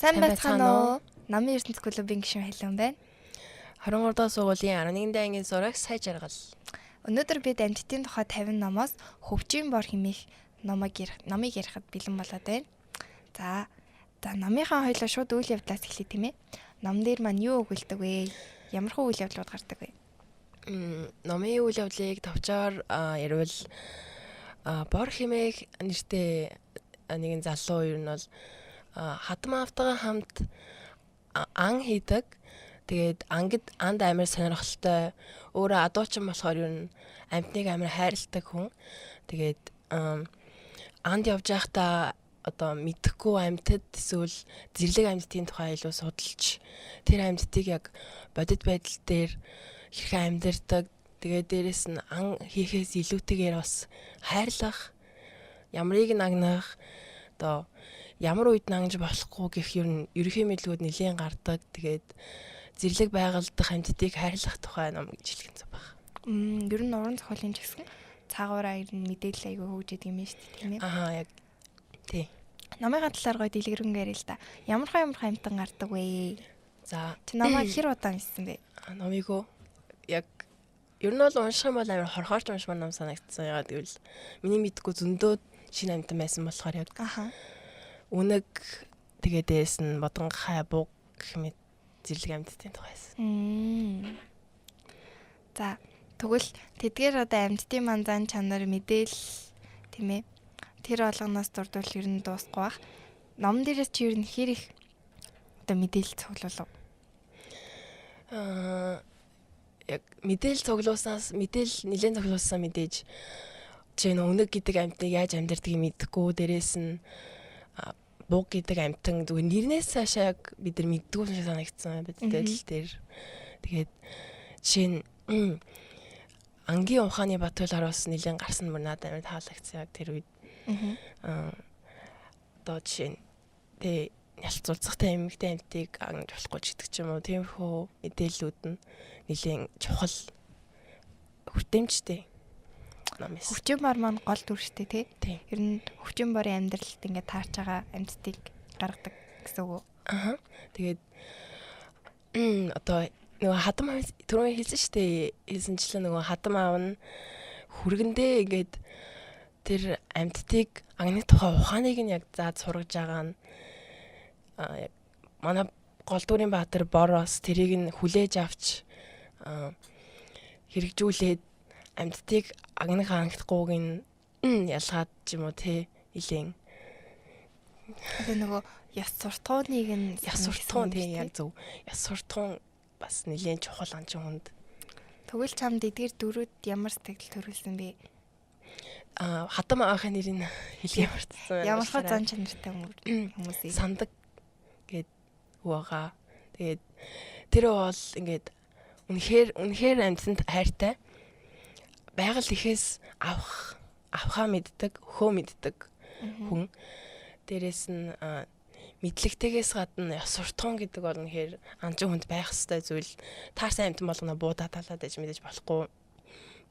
Сайн байцгаана уу? Намын ертөнц клубын гишүүн Халиун байна. 23 дахь сургуулийн 11 ангийн зураг сая жаргал. Өнөөдөр бид амьтдын тухай 50 номоос хөвчийн бор хэмээх номыг ярих номыг ярихад бэлэн болоод байна. За за номынхаа хоёлоо шууд үйл явдлаас эхлэе, тийм ээ. Ном дээр маань юу өгүүлдэг вэ? Ямархуу үйл явдлууд гардаг вэ? Номын үйл явдлыг товчоор ярил бор хэмээх нэртэй нэгэн залуу ер нь бол хадам аавтайгаа хамт ан хийдэг. Тэгээд ангид анд амар сонирхолтой, өөрөө адуучин болохоор ер нь амьтныг амар хайрладаг хүн. Тэгээд анд явж байхдаа одоо мэдэхгүй амьтад эсвэл зэрлэг амьтдын тухай илүү судалж, тэр амьтдыг яг бодит байдал дээр хэрхэн амьдардаг, тэгээд дээрэс нь ан хийхээс илүүтэйгээр бас хайрлах, ямрыг нагнах, одоо ямар үед нагнаж болохгүй гэх ер нь ерөнхий мэдлэгүүд нэлээн гардаг. Тэгээд зэрлэг байгаль дахь амьтдыг хайрлах тухай ном гэж хэлэх нь зөв байна. Ер нь уран зохиолын ч гэсэн цаагаараа ер нь мэдээлэл айгүй хөгжиж юм шүү дээ, тийм ээ. Аа, яг тий. Номын талаар гоё дэлгэрэнгүй ярил л да. Ямархуу амьтан гардаг вэ? За, чи номоо хэр удаан уншсан бэ? Номыг яг ер нь бол унших юм бол амар хорхоорч уншмаар ном санагдсан. Яагаад гэвэл миний мэдгүй зөндөө шинэ амьтан байсан болохоор яг үнэг, тэгээ дээрэс нь бодонгохай, буг гэх мэт зэрлэг амьтдын тухай байсан. За, тэгвэл тэдгээр одоо амьтдын маань зан чанар, мэдээлэл, тийм ээ. Тэр болгоноос дурдвал ер нь дуусахгүй бах. Ном дээрээс чи ер нь хэр их одоо мэдээлэл цуглуулав? Яг мэдээлэл цуглуулснаас мэдээлэл нэлээд цуглуулсан мэдээж. Жишээ нь үнэг гэдэг амьтныг яаж амьдардгийг мэдэхгүй, дээрээс нь буг гэдэг амьтан зүгээр нэрнээс цаашаа яг бид нар мэддэггүй юм шиг санагдсан бидтэй л дээр. Тэгээд жишээ нь ангийн ухааны Батуйл бас нэлээд гарсан мөр надад амар таалагдсан яг тэр үед. Одоо жишээ нь тэ нялцуулцахтай эмэгтэй амьтыг агнаж болохгүй ч гэдэг ч юм уу. Тиймэрхүү мэдээллүүд нь нэлээд чухал, хүртээмжтэй ном байсан. Хөвчийн бор маань гол дүр штэ, тий? Тий. Ер нь хөвчийн борын амьдралд ингээд таарч байгаа амьтдыг гаргадаг гэсэн үг үү? Аха. Тэгээд одоо нөгөө хадам аав түрүүн хэлсэн шүү дээ. Хэлсэнчлэн нөгөө хадам аав нь хүргэндээ ингээд тэр амьтдыг агнах тухай ухааныг нь яг зааж сургаж байгаа нь яг манай гол дүрийн баатар бороос тэрийг нь хүлээж авч хэрэгжүүлээд амьтдыг агнах агнахгүй нь ялгаад ч юм уу те нилээн Одоо нөгөө яс суртахууныг нь яс суртахуун, тийм, яг зөв, яс суртахуун бас нэлээн чухал анчин хүнд. Тэгвэл чамд эдгээр дөрүүд ямар сэтгэл төрүүлсэн бэ? Хадам аахын нэрийг хэлхий мартсан байна. Ямар хөө зан чанартай хүмүүсийг? Сандаг гээд байгаа. Тэгээд тэр бол ингээд үнэхээр үнэхээр амьтанд хайртай. Байгаль ихээс авах авхаа мэддэг, өхөө мэддэг хүн. Дээрээс нь мэдлэгтэйгээс гадна яс суртахуун гэдэг бол үнэхээр анчин хүнд байх ёстой зүйл. Таарсан амьтан болгоно буудаа талаад аж мэдээж болохгүй.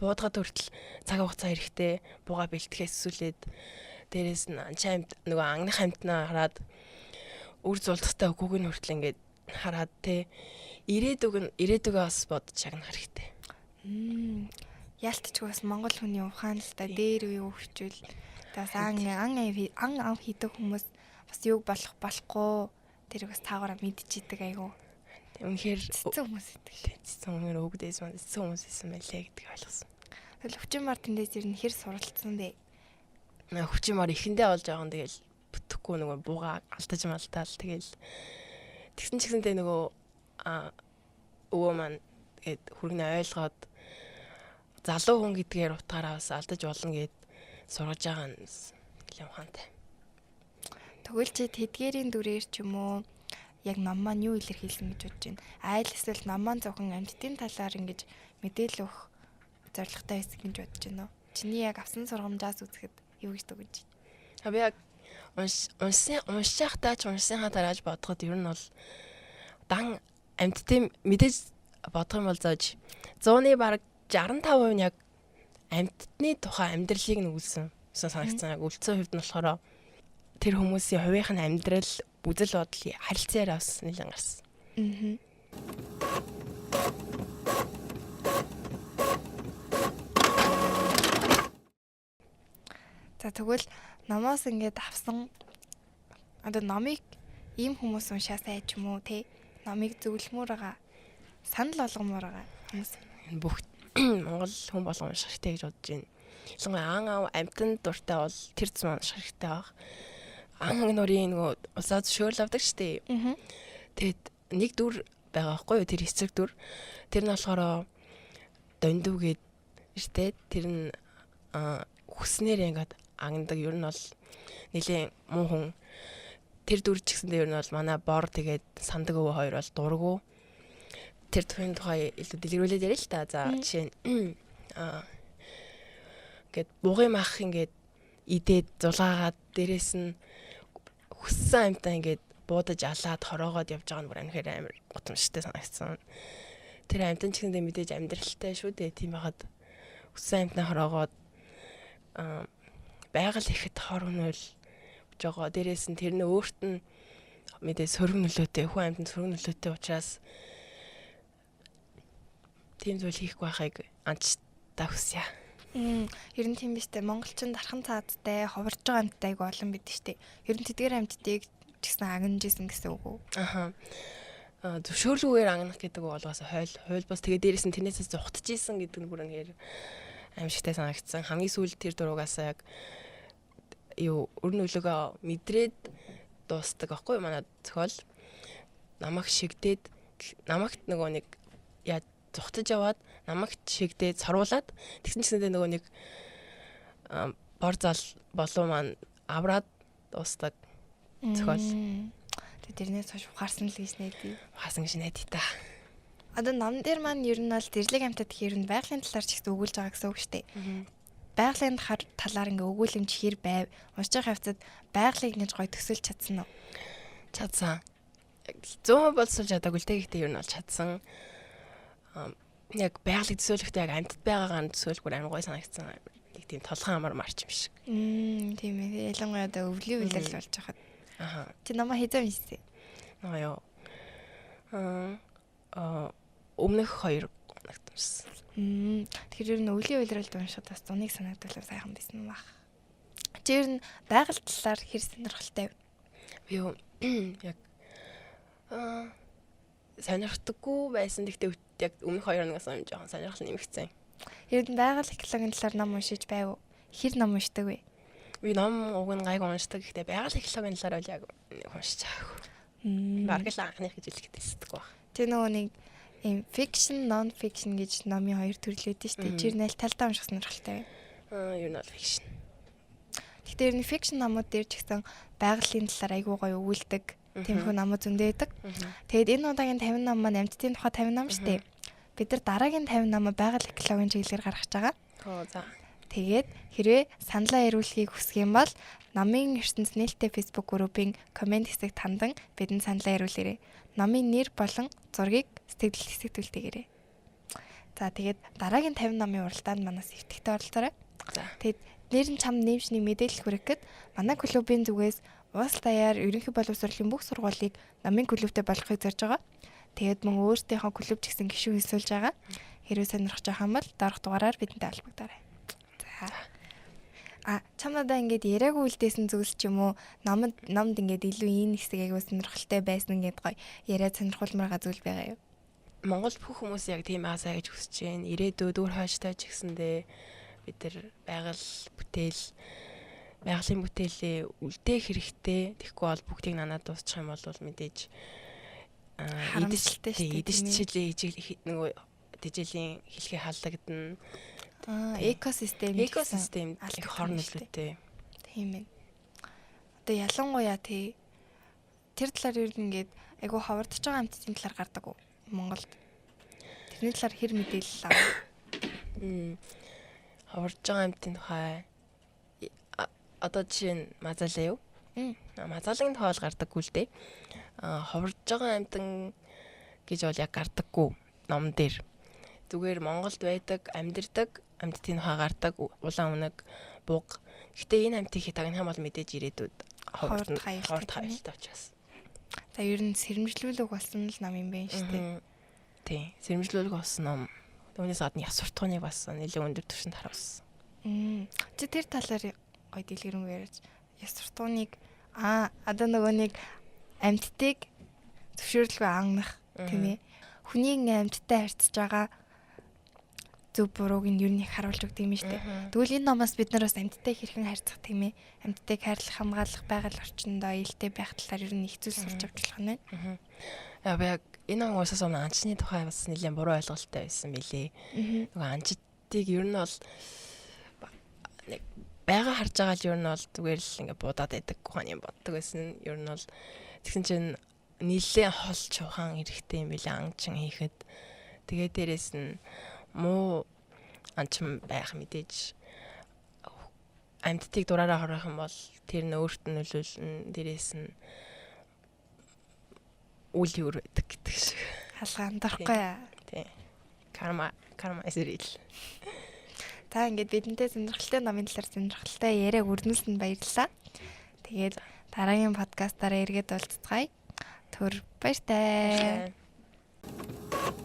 Буудгаад хүртэл цаг хугацаа хэрэгтэй. Буугаа бэлтгэхээс сүлээд дээрээс нь анчин амьт нөгөө агнах амьтнаа хараад үр зулдахтай үгүйг нь хүртэл ингээд хараад те ирээдүг нь ирээдүгөө бас бодож шагнах хэрэгтэй. Яалтчгүй бас монгол хүний ухаан л та дээр үе өвчүүл. Тэгээс ан ан ан ав хийдэг хүмүүс бас юг болох болохгүй тэрийг бас таагаараа мэдчихийдэг айгу. Үнэхээр цэцэн хүмүүс идэг шээ. Цэцэн үнээр өвгдээс маань цэцэн хүмүүс исэн байлээ гэдгийг ойлгосон. Тэгэл хөвчин мар тэндээс ер нь хэр суралцсан бэ? Хөвчин мар эхэндээ бол жоохон тэгэл бүтэхгүй нөгөө бууга алдаж малтаал тэгэл тэгсэн ч гэсэнтэй нөгөө өвөө маань тэгээд хүргэнэ ойлгоод залуу хүн гэдгээр утгаараа бас алдаж болно гэд сургаж байгаа нь нэлээд ухаантай. Тэгвэл чи тэдгээрийн дүрээр ч юм уу яг ном маань юу илэрхийлсэн гэж бодож байна? Айл эсвэл ном маань зөвхөн амьтдын талаар ингэж мэдээлэл өгөх зорилготой байсан гэж бодож байна уу? Чиний яг авсан сургамжаас үзэхэд юу гэж дүгнэж байна? Би яг уншсан уншиж байхдаа ч уншсынхаа дарааж бодоход ер нь бол дан амьтдын мэдээж бодох юм бол зааж 100-ны бараг 65% нь яг амьтдны тухай амьдралыг нь өгүүлсэн санагдсан. Яг үлдсэн хувьд нь болохоор тэр хүмүүсийн хувийнх нь амьдрал Үзэл бодол харилцан яриа бас нэлээд гарсан. Аа. За тэгвэл номоос ингээд авсан одоо номыг ийм хүмүүс уншаасай ч юм уу те, номыг зөвлөмөр байгаа, санал болгомоор байгаа хүмүүс. Энэ бүх Монгол хүн болгон унших хэрэгтэй гэж бодож байна. Ялангуяа ан ав амтанд дуртай бол тэр зам унших хэрэгтэй баг. Ан ан нурын нөгөө улсаа зөвшөөрөл авдаг штеп. Тэгэд нэг дүр байгаа байхгүй юу? Тэр эцэг дүр. Тэр нь болохоор дондү гээд нэртэй. Тэр нь хүснээр ингээд агнадаг. Ер нь бол нэлийн муу хүн. Тэр дүр ч гэсэндээ ер нь бол манай бор тэгээд сандаг өвөө хоёр бол дургу. Тэр түүний тухай илүү дэлгэрүүлээд яриа л та. За жишээ нь ингээд бугын мах ингээд идээд зулгаагаад дээрэс нь хүссэн амьтаа ингээд буудаж алаад хороогоод явж байгаа нь бүр анхээр амар гутамжтай санагдсан. Тэр амьтан ч гэсэндээ мэдээж амьдралтай шүү дээ. Тийм байхад хүссэн амьтнаа хороогоод байгаль ихэд хор хөнөөл гэж байгаа. Дээрээс нь тэр нь өөрт нь мэдээ сөрөг нөлөөтэй, хүн амьтанд сөрөг нөлөөтэй учраас тийм зүйл хийхгүй байхыг анчтай хүсье. Ер нь тийм биш үү? Монголчин дархан цаазтай, ховорж байгаа амьттай айгу олон бид штэ. Ер нь тэдгээр амьтдыг ч гэсэн агнаж исэн гэсэн үг үү? Аха. Зөвшөөрлгүйгээр агнах гэдэг бол бас хойл бас тэгээ дээрээс нь тэрнээсээ зугтаж исэн гэдэг нь бүр үнээр аимшигтай санагдсан. Хамгийн сүүлд тэр дуруугаас яг юу өрн нөлөөгөө мэдрээд дуустдаг аахгүй манай зохиол. Намайг шигдээд намагт нөгөө нэг яа зугтаж яваад намагт шигдээд саруулад тэгсэн чигсэндээ нөгөө нэг бор зал болов маань авраад дуустдаг зохиол. Тэг тэрнээс хойш ухаарсан л гэж найдаа. Ухаарсан гэж найдаа та. Одоо ном дээр маань ер нь бол зэрлэг амьтад гэхэр нь байгалийн талаар ч ихсэн өгүүлж байгаа гэсэн үг шүү дээ. Байгалийн талаар ингээ өгүүлэмж хэр байв? Уншиж байгаа хавцад байгалыг ингэж гоё төсөөлж чадсан уу? Чадсан. 100% боловсруулж чадаагүй л дээ. Гэхдээ ер нь бол чадсан. Яг байгалыг төсөөлөхдөө яг амьтад байгаагаа нь төсөөлөхөр амар гоё санагдсан. Нэг тийм толгой амар марч юм шиг. Тийм ээ. Ялангуяа одоо өвлийн үеэр л болж байхад. Аха. Чи номоо хэзээ уншсан? Ноо юу. Өмнөх 2 хоногт уншсан. Тэгэхээр ер нь өвлийн үеэрэлд уншихад бас зуныг санагдуулах сайхан байсан байх. Чи ер нь байгаль талаар хэр сонирхолтой вэ? Би юу яг сонирхдаггүй байсан. Гэхдээ яг өмнөх 2 хоногоос өмнө жоохон сонирхол нэмэгдсэн. Ер нь байгаль экологийн талаар ном уншиж байв уу? Хэр ном уншдаг вэ? Би ном уг нь гайг уншдаг. Гэхдээ байгаль экологийн талаар бол яг уншиж байгаагүй. Бараг л анхных гэж хэлэхэд эсдэг баг. Тэр нөгөө нэг ийм fiction, non fiction гэж номын хоёр төрөл үүдэн шүү дээ. Чи ер нь аль талдаа унших сонирхолтой вэ? Ер нь бол fiction. Гэхдээ ер нь fiction номууд дээр ч гэсэн байгалийн талаар айгүй гоё өгүүлдэг. Тиймэрхүү номууд зөндөө байдаг. Тэгээд энэ удаагийн 50 ном маань амьтдын тухай 50 ном шүү дээ. Бид нар дараагийн 50 номоо байгаль экологийн чиглэлээр гаргаж байгаа. За. Тэгээд хэрвээ саналаа ирүүлэхийг хүсэх юм бол номын ертөнц нээлттэй Facebook группийн коммент хэсэгт хандан бидэнд саналаа ирүүлээрэй. Номын нэр болон зургийг сэтгэл хэсэгт үлдээгээрэй. За тэгээд дараагийн 50 номын уралдаанд манаас идэвхтэй оролцоорой. За. Тэгээд нэр нь чам нэмшний мэдээлэл хүргэхэд манай клубын зүгээс улс даяар ерөнхий боловсролын бүх сургуулийг номын клубтэй болгохыг зорж байгаа. Тэгээд мөн өөрсдийнхөө клуб ч гэсэн гишүүн хийсүүлж байгаа. Хэрвээ сонирхож байгаа юм бол дараах дугаараар бидэнтэй холбогдоорой. За. Чам надаа ингээд яриаггүй үлдээсэн зүйлс ч юм уу номд ингээд илүү энэ хэсэг айгүй сонирхолтой байсан ингээд гоё яриад сонирхолмоор байгаа зүйл байгаа юу? Монгол бүх хүмүүс яг тийм аасаа гэж хүсэж байна. Ирээдүйд үр хойштой ч гэсэндээ бид нар байгаль бүтээл байгалийн бүтээлээ үлдээх хэрэгтэй. Тэгэхгүй бол бүгдийг нанаад дуусчих юм бол мэдээж харамсалтай шүү дээ. Идэж чилээ нөгөө тэжээлийн хэлхээ халдагдана. Экосистем их хор нөлөөтэй. Тийм ээ. Одоо ялангуяа тий тэр талаар ер нь ингээд айгу ховордож байгаа амьтдын талаар гардаг уу Монголд? Тэрний талаар хэр мэдээлэл авах? Ховордож байгаа амьтдын тухай одоо жишээ нь мазаалаа юу? Мазаалагын тухай бол гардаггүй л дээ. Ховордож байгаа амьтан гэж бол яг гардаггүй ном дээр. Зүгээр Монголд байдаг, амьдардаг амьтдын тухай гардаг, улаан үнэг, буг. Гэхдээ энэ амьтдыг тагнах юм бол мэдээж ирээдүйд ховордох аюултай учраас. За ер нь сэрэмжлүүлэг болсон л ном юм байна шүү дээ. Тий. Сэрэмжлүүлэг болсон ном. Түүнээс гадна яс суртахууныг бас нэлээд өндөр түвшинд харуулсан. Чи тэр талаар гоё дэлгэрэнгүй яриач. Яс суртахууныг одоо нөгөө нэг амьтдыг зөвшөөрлгүй ангах тийм ээ. Хүний амьттай харьцаж байгаа зөв бурууг нь ер нь их харуулж өгдөг юм шүү дээ. Тэгвэл энэ номоос бид нар бас амьттай хэрхэн харьцах тийм ээ. Амьтдыг хайрлах, хамгаалах, байгаль орчиндөө аюултай байх талаар ер нь их зүйл сурч авч болох нь байна. Яа би яг энэ ном уусаас өмнө анчны тухай бас нэлээд буруу ойлголттой байсан билээ. Нөгөө анчдыг ер нь бол нэг байгаа харж байгаа л ер нь бол зүгээр л ингээ буудаад байдаг ухааны юм боддог байсан. Ер нь бол тэгсэн чинь нэлээд хол чухаан эрэхтэй юм билээ анчин хийхэд. Тэгээ дээрэс нь муу анчин байх мэдээж амьтдыг дураараа хорох юм бол тэр нь өөрт нь нөлөөлнө. Дээрээс нь үл юр байдаг гэдэг шиг. Халгаа андуурахгүй яа. Тий. Карма is real. Та ингээд бидэнтэй сонирхолтой номын талаар сонирхолтой яриаг өрнүүлсэнд баярлалаа. Тэгээд дараагийн подкастаараа эргээд уулзцгаая. Түр баяртай. Баярлалаа.